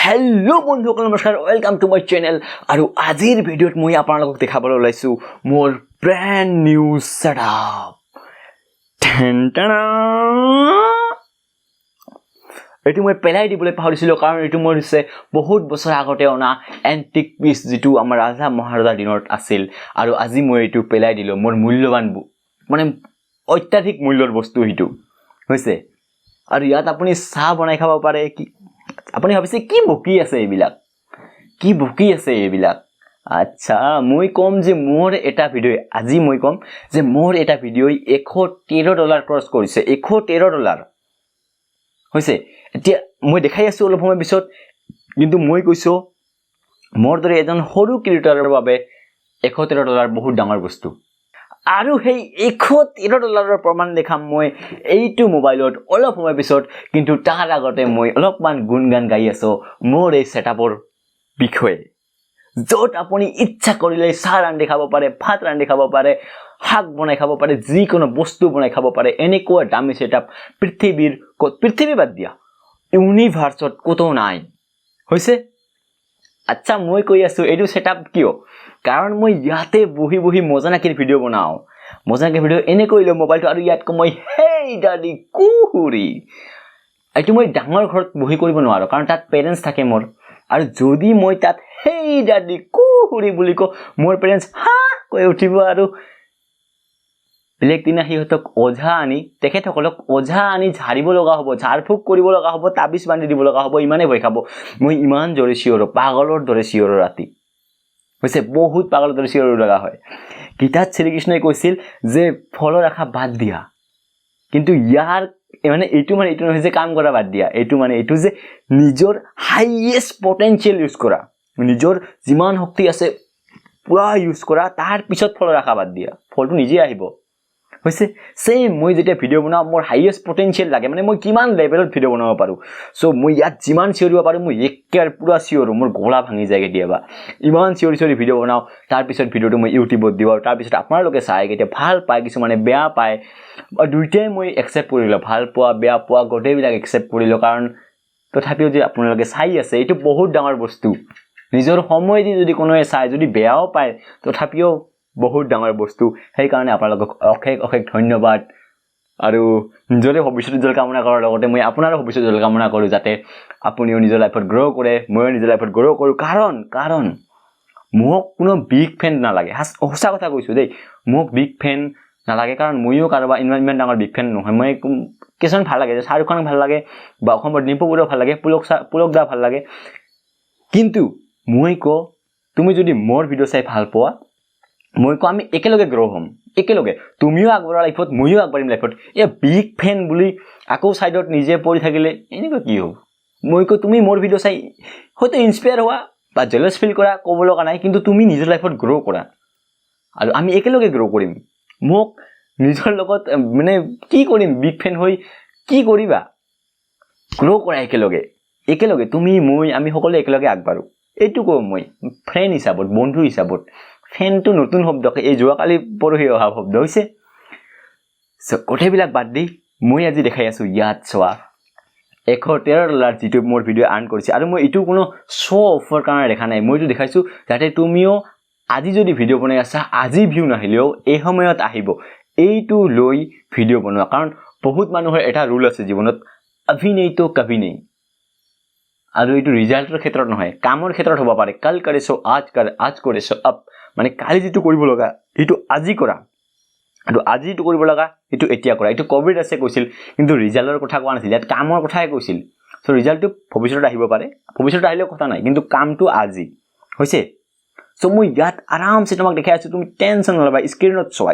Hello' বন্ধুসকল, নমস্কাৰ, welcome to my channel. আৰু আজিৰ ভিডিঅ'ত মই আপোনালোকক দেখাবলৈ ওলাইছোঁ মোৰ ব্ৰেণ্ড নিউ ছেটআপ। এইটো মই পেলাই দিবলৈ পাহৰিছিলোঁ, কাৰণ এইটো মোৰ হৈছে বহুত বছৰ আগতে অনা এণ্টিক পিচ, যিটো আমাৰ ৰাজা মহাৰজাৰ দিনত আছিল। আৰু আজি মই এইটো পেলাই দিলোঁ। মোৰ মূল্যৱান মানে অত্যাধিক মূল্যৰ বস্তু সেইটো হৈছে। আৰু ইয়াত আপুনি চাহ বনাই খাব পাৰে। কি আপুনি ভাবিছে, কি বকি আছে এইবিলাক, কি বকি আছে এইবিলাক? আচ্ছা, মই ক'ম যে মোৰ এটা ভিডিঅ', আজি মই ক'ম যে মোৰ এটা ভিডিঅ'ই $113 ক্ৰছ কৰিছে। $113 হৈছে। এতিয়া মই দেখাই আছোঁ অলপ সময় পিছত। কিন্তু মই কৈছোঁ, মোৰ দৰে এজন সৰু ক্ৰিয়েটৰৰ বাবে $113 বহুত ডাঙৰ বস্তু। আৰু সেই $113ৰ প্ৰমাণ দেখাম মই এইটো মোবাইলত অলপ সময় পিছত। কিন্তু তাৰ আগতে মই অলপমান গুণ গান গাই আছোঁ মোৰ এই ছেটআপৰ বিষয়ে, য'ত আপুনি ইচ্ছা কৰিলে চাহ ৰান্ধি খাব পাৰে, ভাত ৰান্ধি খাব পাৰে, শাক বনাই খাব পাৰে, যিকোনো বস্তু বনাই খাব পাৰে। এনেকুৱা দামী ছেটআপ পৃথিৱীৰ ক'ত, পৃথিৱী বাদ দিয়া, ইউনিভাৰ্চত ক'তো নাই হৈছে। আচ্ছা, মই কৈ আছোঁ এইটো ছেটআপ কিয়? কাৰণ মই ইয়াতে বহি বহি মজানাকীৰ ভিডিঅ' বনাওঁ। মজানাকীৰ ভিডিঅ' এনেকৈ লওঁ মোবাইলটো আৰু ইয়াত মই "হেই দাদি কুহুৰি"। এইটো মই ডাঙৰ ঘৰত বহি কৰিব নোৱাৰোঁ, কাৰণ তাত পেৰেণ্টছ থাকে মোৰ। আৰু যদি মই তাত "হেই দাদি কুহুৰি" বুলি কওঁ, মোৰ পেৰেণ্টছ হা কৈ উঠিব আৰু বেলেগ দিনা সিহঁতক ওজা আনি, তেখেতসকলক ওজা আনি ঝাৰিব লগা হ'ব, ঝাৰ ফুক কৰিব লগা হ'ব, তাবিজ বান্ধি দিব লগা হ'ব। ইমানেই ভয় খাব। মই ইমান জোৰে চিঞৰোঁ, পাগলৰ দৰে চিঞৰোঁ। ৰাতি হৈছে, বহুত পাগলৰ দৰে চিঞৰিব লগা হয়। গীতাত শ্ৰীকৃষ্ণই কৈছিল যে ফলৰ আশা বাদ দিয়া। কিন্তু ইয়াৰ মানে এইটো মানে এইটো নহয় যে কাম কৰা বাদ দিয়া। এইটো মানে এইটো যে নিজৰ হাইয়েষ্ট পটেঞ্চিয়েল ইউজ কৰা, নিজৰ যিমান শক্তি আছে পূৰা ইউজ কৰা, তাৰ পিছত ফলৰ আশা বাদ দিয়া, ফলটো নিজেই আহিব। হৈছে ছেইম, মই যেতিয়া ভিডিঅ' বনাওঁ, মোৰ হাইয়েষ্ট পটেঞ্চিয়েল লাগে, মানে মই কিমান লেভেলত ভিডিঅ' বনাব পাৰোঁ। চ' মই ইয়াত যিমান চিঞৰিব পাৰোঁ, মই একেবাৰে পূৰা চিঞৰোঁ। মোৰ গলা ভাঙি যায় কেতিয়াবা। ইমান চিঞৰি চিঞৰি ভিডিঅ' বনাওঁ। তাৰপিছত ভিডিঅ'টো মই ইউটিউবত দিওঁ আৰু তাৰপিছত আপোনালোকে চাই কেতিয়া ভাল পায়, কিছুমানে বেয়া পায়। দুইটাই মই একচেপ্ট কৰি লওঁ, ভাল পোৱা বেয়া পোৱা গোটেইবিলাক একচেপ্ট কৰি লওঁ। কাৰণ তথাপিও যে আপোনালোকে চাই আছে, এইটো বহুত ডাঙৰ বস্তু। নিজৰ সময় দি যদি কোনোৱে চায়, যদি বেয়াও পায়, তথাপিও বহুত ডাঙৰ বস্তু। সেইকাৰণে আপোনালোকক অশেষ অশেষ ধন্যবাদ। আৰু নিজৰে ভৱিষ্যত উজ্জ্বল কামনা কৰাৰ লগতে মই আপোনাৰো ভৱিষ্যত উজ্জ্বল কামনা কৰোঁ, যাতে আপুনিও নিজৰ লাইফত গ্ৰ' কৰে, ময়ো নিজৰ লাইফত গ্ৰ' কৰোঁ। কাৰণ মোক কোনো বিগ ফেন নালাগে। সঁচা কথা কৈছোঁ দেই, মোক বিগ ফেন নালাগে। কাৰণ ময়ো কাৰোবাৰ ইমান ইমান ডাঙৰ বিগ ফেন নহয়। মই কিছুমান ভাল লাগে, যে শ্বাহৰুখ খানক ভাল লাগে বা অসমৰ ডিম্পু বৰুৱা ভাল লাগে, পুলক চা, পুলক দা ভাল লাগে। কিন্তু মই কওঁ, তুমি যদি মোৰ ভিডিঅ' চাই ভাল পোৱা, মই কওঁ আমি একেলগে গ্ৰ' হ'ম একেলগে। তুমিও আগবঢ়া লাইফত, ময়ো আগবাঢ়িম লাইফত। এই বিগ ফেন বুলি আকৌ ছাইডত নিজে পৰি থাকিলে এনেকুৱা কি হ'ব? মই কওঁ, তুমি মোৰ ভিডিঅ' চাই হয়তো ইনস্পায়াৰ হোৱা বা জেলাছ ফিল কৰা, ক'ব লগা নাই, কিন্তু তুমি নিজৰ লাইফত গ্ৰ' কৰা আৰু আমি একেলগে গ্ৰ' কৰিম। মোক নিজৰ লগত মানে কি কৰিম, বিগ ফেন হৈ কি কৰিবা? গ্ৰ' কৰা একেলগে। একেলগে তুমি, মই, আমি সকলোৱে একেলগে আগবাঢ়ো, এইটো কওঁ মই ফ্ৰেণ্ড হিচাপত, বন্ধু হিচাপত। ফেনটো নতুন শব্দ, এই যোৱাকালি পৰহি অহা শব্দ হৈছে। চ' গোটেইবিলাক বাদ দি মই আজি দেখাই আছোঁ, ইয়াত চোৱা, $113 যিটো মোৰ ভিডিঅ' আৰ্ণ কৰিছে। আৰু মই এইটো কোনো শ্ব' অফৰ কাৰণে দেখা নাই। মই এইটো দেখাইছোঁ যাতে তুমিও আজি যদি ভিডিঅ' বনাই আছা, আজি ভিউ নাহিলেও এই সময়ত আহিব, এইটো লৈ ভিডিঅ' বনোৱা। কাৰণ বহুত মানুহৰ এটা ৰুল আছে জীৱনত, अभी नहीं तो कभी नहीं। আৰু এইটো ৰিজাল্টৰ ক্ষেত্ৰত নহয়, কামৰ ক্ষেত্ৰত হ'ব পাৰে। कल करे सो आज कर, आज करे सो अब। মানে কালি যিটো কৰিব লগা, সেইটো আজি কৰা আৰু আজি যিটো কৰিব লগা, সেইটো এতিয়া কৰা। এইটো কবিৰ দাসে কৈছিল, কিন্তু ৰিজাল্টৰ কথা কোৱা নাছিল, ইয়াত কামৰ কথাই কৈছিল। চ' ৰিজাল্টটো ভৱিষ্যতত আহিব পাৰে, ভৱিষ্যতত আহিলেও কথা নাই, কিন্তু কামটো আজি হৈছে। চ' মই ইয়াত আৰামছে তোমাক দেখাই আছোঁ, তুমি টেনশ্যন নল'বা। স্ক্ৰীণত চোৱা,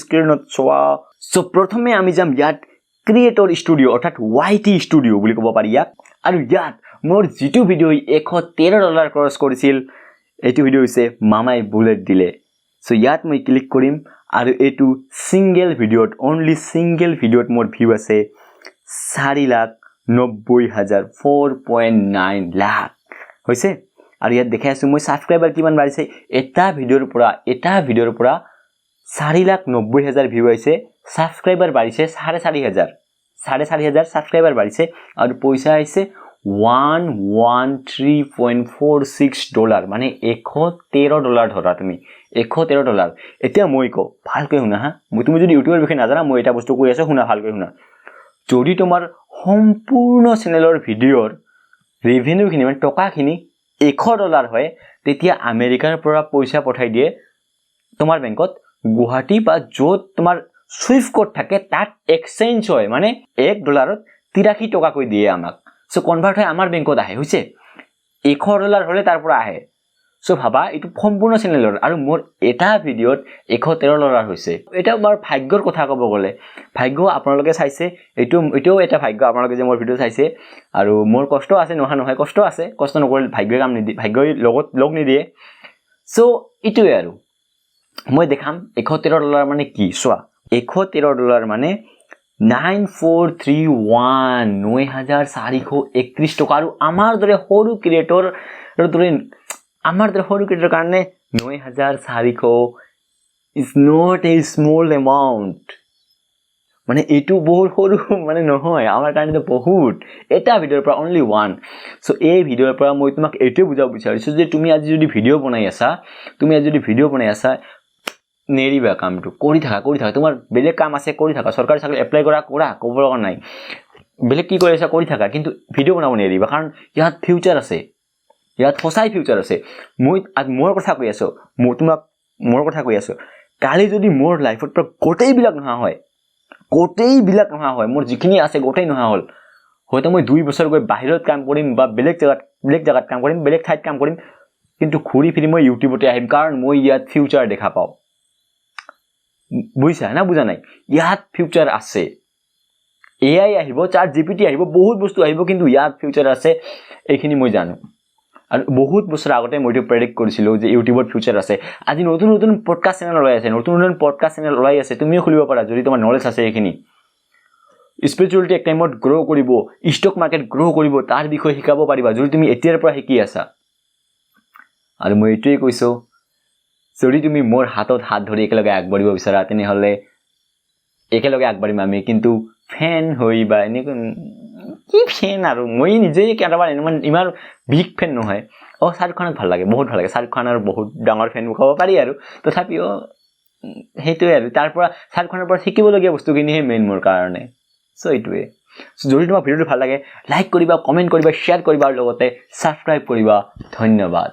স্ক্ৰীণত চোৱা। চ' প্ৰথমে আমি যাম ইয়াত ক্ৰিয়েটৰ ষ্টুডিঅ', অৰ্থাৎ ৱাই টি ষ্টুডিঅ' বুলি ক'ব পাৰি ইয়াক। আৰু ইয়াত মোৰ যিটো ভিডিঅ' $113 ক্ৰছ কৰিছিল, এইটো ভিডিঅ' হৈছে "মামাই বুলেট দিলে"। চ' ইয়াত মই ক্লিক কৰিম আৰু এইটো ছিংগল ভিডিঅ'ত, অনলি ছিংগল ভিডিঅ'ত মোৰ ভিউ আছে 4,90,000, 4.9 লাখ হৈছে। আৰু ইয়াত দেখাই আছোঁ মই ছাবস্ক্ৰাইবাৰ কিমান বাঢ়িছে এটা ভিডিঅ'ৰ পৰা। এটা ভিডিঅ'ৰ পৰা 4,90,000 ভিউ আহিছে, ছাবস্ক্ৰাইবাৰ বাঢ়িছে 4,500, 4,500 ছাবস্ক্ৰাইবাৰ বাঢ়িছে আৰু পইচা আহিছে 113.46 dollar, মানে $113 ধৰা তুমি, $113। এতিয়া মই কওঁ, ভালকৈ শুনা হা। মই তুমি যদি ইউটিউবৰ বিষয়ে নাজানা, মই এটা বস্তু কৈ আছোঁ, শুনা, ভালকৈ শুনা। যদি তোমাৰ সম্পূৰ্ণ চেনেলৰ ভিডিঅ'ৰ ৰেভিনিউখিনি, মানে টকাখিনি $100 হয়, তেতিয়া আমেৰিকাৰ পৰা পইচা পঠাই দিয়ে তোমাৰ বেংকত, গুৱাহাটী বা য'ত তোমাৰ চুইফ্ট ক'ড থাকে তাত এক্সচেঞ্জ হয়। মানে 1 ডলাৰত 83 টকাকৈ দিয়ে আমাক। চ' কনভাৰ্ট হৈ আমাৰ বেংকত আহে হৈছে। $100 হ'লে তাৰ পৰা আহে। চ' ভাবা, এইটো সম্পূৰ্ণ চেনেলৰ আৰু মোৰ এটা ভিডিঅ'ত $113 হৈছে। এটা আমাৰ ভাগ্যৰ কথা ক'ব গ'লে, ভাগ্য আপোনালোকে চাইছে, এইটোও এটা ভাগ্য, আপোনালোকে যে মোৰ ভিডিঅ' চাইছে। আৰু মোৰ কষ্ট আছে, নোহোৱা নহয়, কষ্ট আছে। কষ্ট নকৰিলে ভাগ্যই কাম নিদিয়ে, ভাগ্যই লগত লগ নিদিয়ে। চ' এইটোৱে আৰু মই দেখাম $113 মানে কি। চোৱা, $113 মানে 9431, 9431 টকা। আৰু আমাৰ দৰে সৰু ক্ৰিয়েটৰৰ দৰে, আমাৰ দৰে সৰু ক্ৰিয়েটৰৰ কাৰণে 9400 is not a small amount। মানে এইটো বহুত সৰু মানে নহয়, আমাৰ কাৰণেতো বহুত, এটা ভিডিঅ'ৰ পৰা, অনলি ওৱান। চ' এই ভিডিঅ'ৰ পৰা মই তোমাক এইটোৱে বুজাব বিচাৰিছোঁ যে তুমি আজি যদি ভিডিঅ' বনাই আছা, তুমি আজি যদি ভিডিঅ' বনাই আছা, নেৰিবা কামটো, কৰি থাকা, কৰি থাকা। তোমাৰ বেলেগ কাম আছে, কৰি থাকা। চৰকাৰী চাকৰি এপ্লাই কৰা, কৰা, ক'ব লগা নাই। বেলেগ কি কৰি আছা কৰি থাকা, কিন্তু ভিডিঅ' বনাব নেৰিবা, কাৰণ ইয়াত ফিউচাৰ আছে, ইয়াত সঁচাই ফিউচাৰ আছে। মই মোৰ কথা কৈ আছোঁ, মই তোমাক মোৰ কথা কৈ আছোঁ। কালি যদি মোৰ লাইফত পৰা গোটেইবিলাক নোহোৱা হয়, গোটেইবিলাক নোহোৱা হয়, মোৰ যিখিনি আছে গোটেই নোহোৱা হ'ল, হয়তো মই 2 বছৰ গৈ বাহিৰত কাম কৰিম বা বেলেগ জেগাত কাম কৰিম, বেলেগ ঠাইত কাম কৰিম, কিন্তু ঘূৰি ফিৰি মই ইউটিউবতে আহিম, কাৰণ মই ইয়াত ফিউচাৰ দেখা পাওঁ। বুজিছা না বুজা নাই? ইয়াত ফিউচাৰ আছে। এআই আহিব, চাট জিপিটি আহিব, বহুত বস্তু আহিব, কিন্তু ইয়াত ফিউচাৰ আছে, এইখিনি মই জানো। আৰু বহুত বছৰ আগতে মই এইটো প্ৰেডিক্ট কৰিছিলোঁ যে ইউটিউবত ফিউচাৰ আছে। আজি নতুন নতুন পডকাষ্ট চেনেল ওলাই আছে, নতুন নতুন পডকাষ্ট চেনেল ওলাই আছে। তুমিও খুলিব পাৰা যদি তোমাৰ নলেজ আছে এইখিনি। স্পিৰিচুৱেলিটি এক টাইমত গ্ৰ' কৰিব, ষ্টক মাৰ্কেট গ্ৰ' কৰিব, তাৰ বিষয়ে শিকাব পাৰিবা যদি তুমি এতিয়াৰ পৰা শিকি আছা। আৰু মই এইটোৱেই কৈছোঁ, যদি তুমি মোৰ হাতত হাত ধৰি একেলগে আগবাঢ়িব বিচাৰা, তেনেহ'লে একেলগে আগবাঢ়িম আমি। কিন্তু ফেন হৈ বা এনেকৈ কি ফেন আৰু, মই নিজেই কেতিয়াবা ইমান ইমান বিগ ফেন নহয়। অঁ, শ্বাহৰুখ খানক ভাল লাগে, বহুত ভাল লাগে। শ্বাহৰুখ খানৰ বহুত ডাঙৰ ফেন ক'ব পাৰি আৰু তথাপিও সেইটোৱে আৰু তাৰ পৰা, শ্বাহৰুখ খানৰ পৰা শিকিবলগীয়া বস্তুখিনিহে মেইন মোৰ কাৰণে। চ' এইটোৱে। যদি তোমাৰ ভিডিঅ'টো ভাল লাগে, লাইক কৰিবা, কমেণ্ট কৰিবা, শ্বেয়াৰ কৰিবা আৰু লগতে ছাবস্ক্ৰাইব কৰিবা। ধন্যবাদ।